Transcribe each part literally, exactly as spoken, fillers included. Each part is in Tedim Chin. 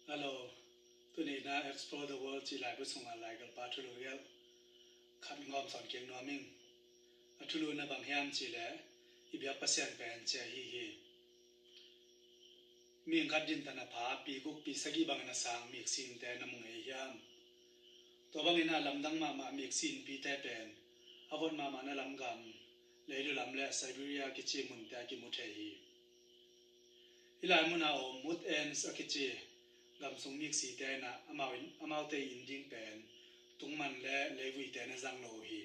Hello, tuni na Explore the World cih laibu sungah laigalpa thulu gelh khat ngawm sawn kik nuam ing. A thulu na bang hiam cih leh i biak Pasian pen ci ahi hi. Mihing khat dintan a pha pi guk pi sagih bangin a sang miksinte na mu ngei hiam? Tua bangin a lamdang mahmah miksinpite pen a vot mahmah na lamgam, leilu lam le Siberia kici munte a kimu thei hi. Hih lai mun a om Woodends a kici gamsung miksite in ah amau in, amaute in ding pen tungman le leivuite na zang lo uh hi.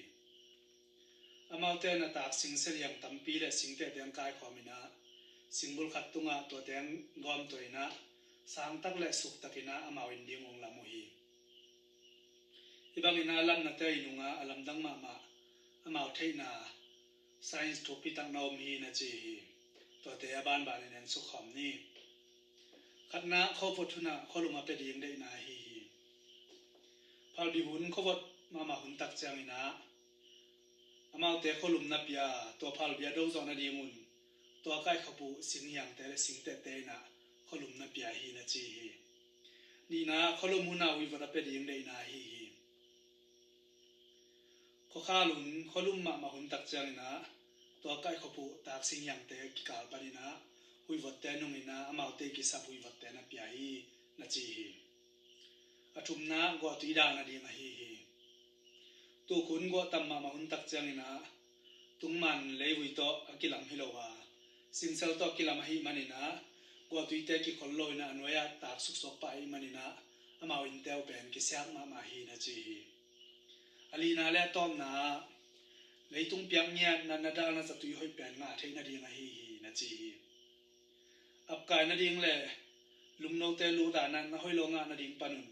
Amaute in ah taksing seliang tampi le singtehte ang kaikhawm in ah singbul khat tungah tuate ang gawmtuah in ah sangtak le suktak in ah amau in ding ung lam uh hi. Hih bangin ah lamnate i nungah a lamdang mahmah amau theihna science thupi tak na om hi na ci hi. Tuate a banbanin en sukkhawm ni. Khatna, khuavot hunah khualum a pia ding deihna ahi hi. Phalbi hun khuavot mahmah hun tak ciangin ah amaute khualum na pia, tua phalbi a do zawh nadingun tua kaikhop uh singhiangte le singtehte in ah khualum na pia hi na ci hi. Nihna, khualum hunah huihvot a pia ding deihna ahi hi. Khuakhal hun khualum mahmah hun tak ciangin ah tua kaikhop uh taksinghiangte kikal panin ah huihvotte nungin ah amaute kisap huihvotte na pia hi na ci hi. A thumna, guahtui dah nading ahi hi. Tukhun guahtam mahmah hun tak ciangin ah tungman leivui tawh a kilam hi lo a, singsel tawh a kilam ahih manin ah guahtuite kikhol lo in ah a nuai-ah taksuk suak pah ahih manin ah amau innte uh pen kisiak mahmah hi na ci hi. A lina le a tawpna, leitung piak ngiat natna dalna zatui hoih pen ngah theih nading ahi hi na ci hi. Apkai nading le lungnote luda natna hoih lo ngah nading panun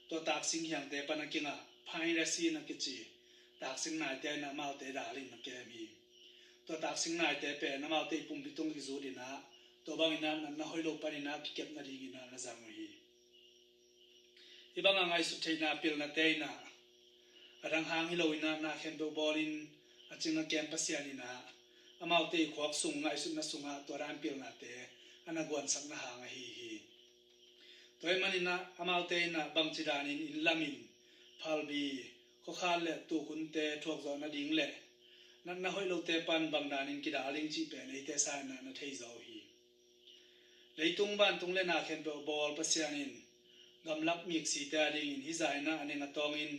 tua taksinghiangte pan a kingah pine resin a kici taksing naite in amaute dalin a kem hi. Tua taksing naite pen amaute i pumpi tung kizut in ah tua bangin ah natna hoih lo panin ah kikep nadingin ah na zang uh hi. Hih bangah ngaihsut theihna pilnate in ah a dang hang hi lo in ah na khempeuh bawlin a cing a kem Pasian in ah amaute i khuak sung ngaihsutna sungah tua dan pilnate a na guansakna hang ahi hi. Tua ahih manin ah amaute in ah bangci danin inn lamin phalbi, khuakhal le tukhunte thuakzawh nading le natna hoih lote pan bang danin kidal ding cih pen eite sa in ah na thei zaw uh hi. Leitung vantung le na khempeuh a bawl Pasian in gamlak miksite adingin hih zah in ah a neng a tawngin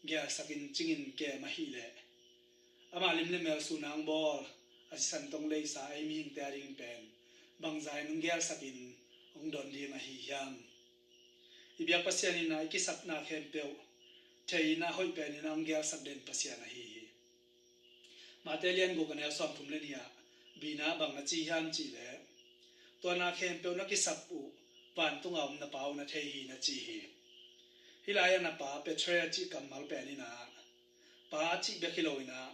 gelsakin cingin kem ahih leh ama lim le mel sun a hong bawl a sisan tong leisa ei mihingte adingin pen bangzah in hong gelsakin hong don ding ahi hiam? I biak Pasian in ah i kisapna khempeuh thei in ah hoih pen in ah hong gelsak den Pasian ahi hi. Mate lian guk a neu sawmthum le nih ah Bina bang na ci hiam cih leh, tua na khempeuh na kisap uh vantung a om na Pa uh na thei hi na ci hi. Hih lai-ah na pa Petre a cih kammal pen in ah pa a cih bek hi lo in ah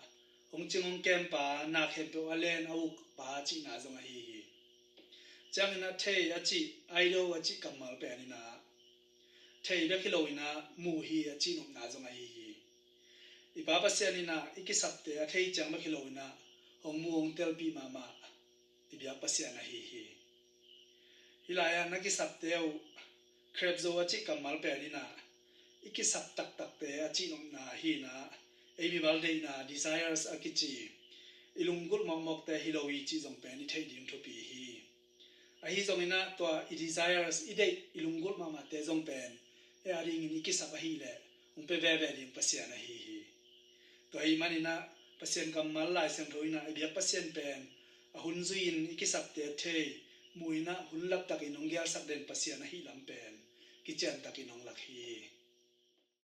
hong cing hong kempa, na khempeuh a len a uk pa a cihna zong ahi hi. Ciangin ah thei a cih, idol a cih kammal pen in ah thei bek hi lo in ah mu hi a cihnopna zong ahi hi. I Pa Pasian in ah i kisapte a thei ciang bek hi lo in ah hong mu hong telpih mahmah i biak Pasian ahi hi. Hih lai-ah na kisapte uh khrepzo a cih kammal pen in ah i kisap taktakte a cihnopna hi in ah ei mimal deihna, desires a kici, i lunggulh mawkmawkte hi lo hi cih zong pen i theih ding thupi hi. Ahi zongin ah tua i desires, i deih, i lunggulh mahmahte zong pen ei adingin i kisap ahih leh hong pia veve ding Pasian ahi hi. Tua ahih manin ah Pasian kammal, Lai Siangtho in ah i biak Pasian pen a hun zui-in i kisapte a thei, mu in ah hun laptakin hong gelsak den Pasian ahih lam pen kiciantakin hong lak hi.